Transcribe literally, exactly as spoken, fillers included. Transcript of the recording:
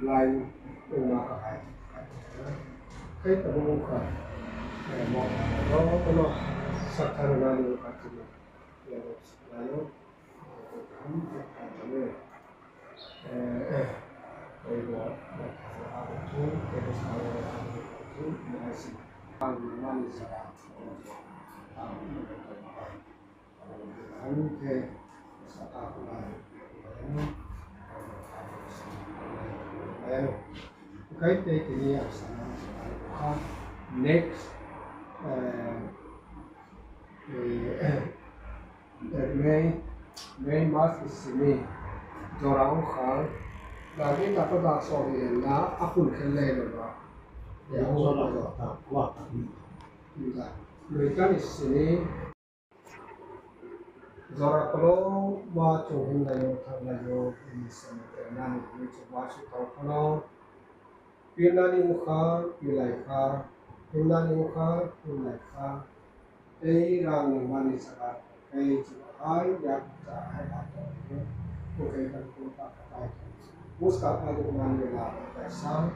Lai wngma kahai. Khe tabuk wngkha, eh, mo, oro bono sakha rwnani wngkha chini. Yang laio, eh, kaham khe khairokmani, eh, eh, teibo, eh, abo thung, teibo sao, abo thung, abo thung, abo thung, ang nani jaga, ang nani jaga. Next, eh, eh, May, May mas ni simi jora wngkha, dagi tato da sori na apun khe lei rwba. Ya, jora jora. Nwita ni simi. Jora kwbangma chwng himlaio, thanglaio, bini simi nani hwnwi chwng uansuk tong phano, pirnani wngkha, pirlai kha, himnani wngkha, himlai kha, tei rang nangmani jaga tei chwng hai yak cha hai ha tonglaio, kwkhwrang khe kung ta kha bai kha. Buskang phai nukmani lama kaisa.